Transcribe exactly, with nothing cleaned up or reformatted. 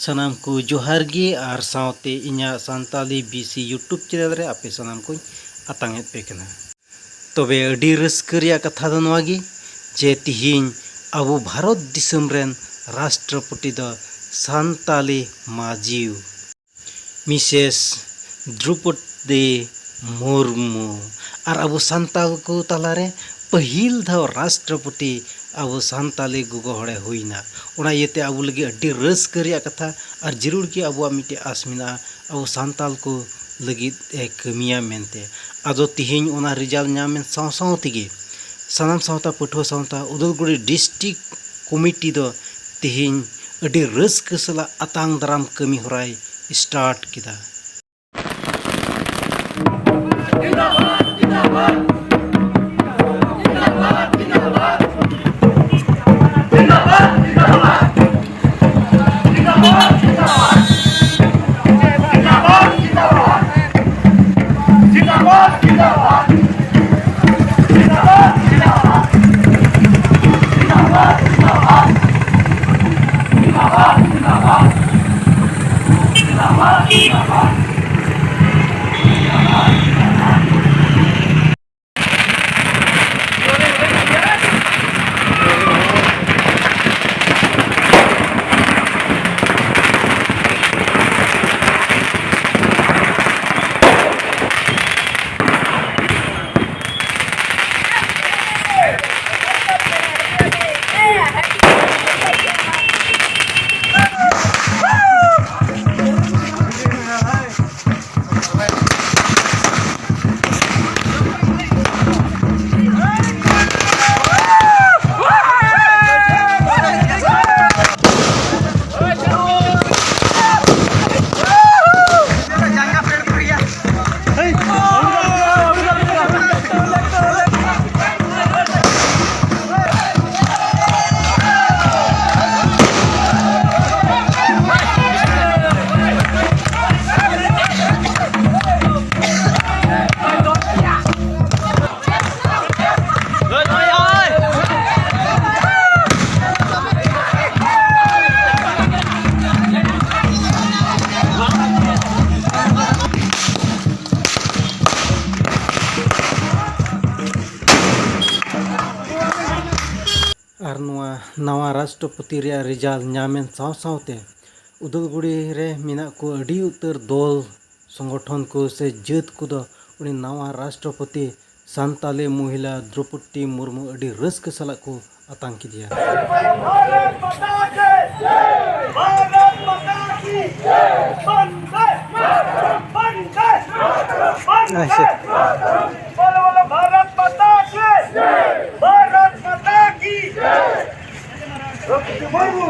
ᱥᱟᱱᱟᱢ ᱠᱚ ᱡᱚᱦᱟᱨ ᱜᱮ ᱟᱨ ᱥᱟᱶᱛᱮ ᱤᱧᱟᱹᱜ Santali B C YouTube channel ᱨᱮ ᱟᱯᱮ ᱥᱟᱱᱟᱢ ᱠᱚᱧ ᱟᱛᱟᱝ ᱮᱫ ᱯᱮ ᱠᱟᱱᱟ᱾ ᱛᱚᱵᱮ ᱟᱹᱰᱤ ᱨᱟᱹᱥᱠᱟᱹ ᱨᱮᱭᱟᱜ ᱠᱟᱛᱷᱟ ᱫᱚ ᱱᱚᱣᱟ ᱜᱮ ᱡᱮ ᱛᱤᱦᱤᱧ ᱟᱵᱚ ᱵᱷᱟᱨᱚᱛ ᱫᱤᱥᱚᱢ ᱨᱮᱱ ᱨᱟᱥᱴᱨᱚᱯᱚᱛᱤ ᱫᱚ ᱥᱟᱱᱛᱟᱞᱤ ᱢᱟᱹᱡᱷᱤ ᱢᱤᱥᱮᱥ ᱫᱨᱩᱯᱚᱫᱤ ᱢᱩᱨᱢᱩ ᱟᱨ ᱟᱵᱚ ᱥᱟᱱᱛᱟᱲ ᱠᱚ ᱛᱟᱞᱟᱨᱮ ᱯᱟᱹᱦᱤᱞ ᱫᱷᱟᱣ ᱨᱟᱥᱴᱨᱚᱯᱚᱛᱤ ᱟᱵᱚ ᱥᱟᱱᱛᱟᱞᱤ ᱜᱚᱜᱚ ᱦᱚᱲᱮ ᱦᱩᱭᱱᱟ᱾ ᱚᱱᱟ ᱤᱭᱟᱹᱛᱮ ᱟᱵᱚ ᱞᱟᱹᱜᱤᱫ ᱟᱹᱰᱤ ᱨᱟᱹᱥᱠᱟᱹ ᱨᱮᱭᱟᱜ ᱠᱟᱛᱷᱟ ᱟᱨ ᱡᱟᱹᱨᱩᱲ ᱜᱮ ᱟᱵᱚᱣᱟᱜ ᱢᱤᱫᱴᱮᱡ ᱟᱥ ᱢᱮᱱᱟᱜᱼᱟ ᱟᱵᱚ ᱥᱟᱱᱛᱟᱞ ᱠᱚ ᱞᱟᱹᱜᱤᱫ ᱮ ᱠᱟᱹᱢᱤᱭᱟ ᱢᱮᱱᱛᱮ᱾ ᱟᱫᱚ ᱛᱤᱦᱤᱧ ᱚᱱᱟ ᱨᱮᱡᱟᱞᱴ ᱧᱟᱢ ᱮᱱ ᱥᱟᱶ ᱥᱟᱶ ᱛᱮᱜᱮ ᱥᱟᱱᱟᱢ ᱥᱟᱶᱛᱟ ᱯᱟᱹᱴᱷᱩᱣᱟᱹ ᱥᱟᱶᱛᱟ ᱩᱫᱟᱞᱜᱩᱲᱤ ᱰᱤᱥᱴᱨᱤᱠᱴ ᱠᱚᱢᱤᱴᱤ ᱫᱚ ᱛᱤᱦᱤᱧ ᱟᱹᱰᱤ ᱨᱟᱹᱥᱠᱟᱹ ᱥᱟᱞᱟᱜ ᱟᱛᱟᱝ ᱫᱟᱨᱟᱢ ᱠᱟᱹᱢᱤ ᱦᱚᱨᱟᱭ ᱥᱴᱟᱨᱴ ᱠᱮᱫᱟ᱾ ᱟᱨ ᱱᱚᱣᱟ ᱱᱟᱣᱟ ᱨᱟᱥᱴᱨᱚᱯᱚᱛᱤ ᱨᱮᱭᱟᱜ ᱨᱮᱡᱟᱞᱴ ᱧᱟᱢᱮᱱ ᱥᱟᱶ ᱥᱟᱶᱛᱮ ᱩᱫᱟᱞᱜᱩᱲᱤ ᱨᱮ ᱢᱮᱱᱟᱜ ᱠᱚ ᱟᱹᱰᱤ ᱩᱛᱟᱹᱨ ᱫᱚᱞ, ᱥᱚᱝᱜᱚᱴᱷᱚᱱ ᱠᱚ ᱥᱮ ᱡᱟᱹᱛ ᱠᱚᱫᱚ ᱩᱱᱤ ᱱᱟᱣᱟ ᱨᱟᱥᱴᱨᱚᱯᱚᱛᱤ ᱥᱟᱱᱛᱟᱞᱤ ᱢᱚᱦᱤᱞᱟ ᱫᱨᱚᱯᱚᱫᱤ ᱢᱩᱨᱢᱩ ᱟᱹᱰᱤ ᱨᱟᱹᱥᱠᱟᱹ ᱥᱟᱞᱟᱜ ᱠᱚ ᱟᱛᱟᱝ ᱠᱮᱫᱮᱭᱟ᱾ भारत माता की जय। भारत माता की जय। वंदे मातरम, वंदे मातरम, वंदे अच्छा। मातरम। बोलो, बोलो, भारत माता की जय। भारत माता की जय। द्रौपदी मुर्मू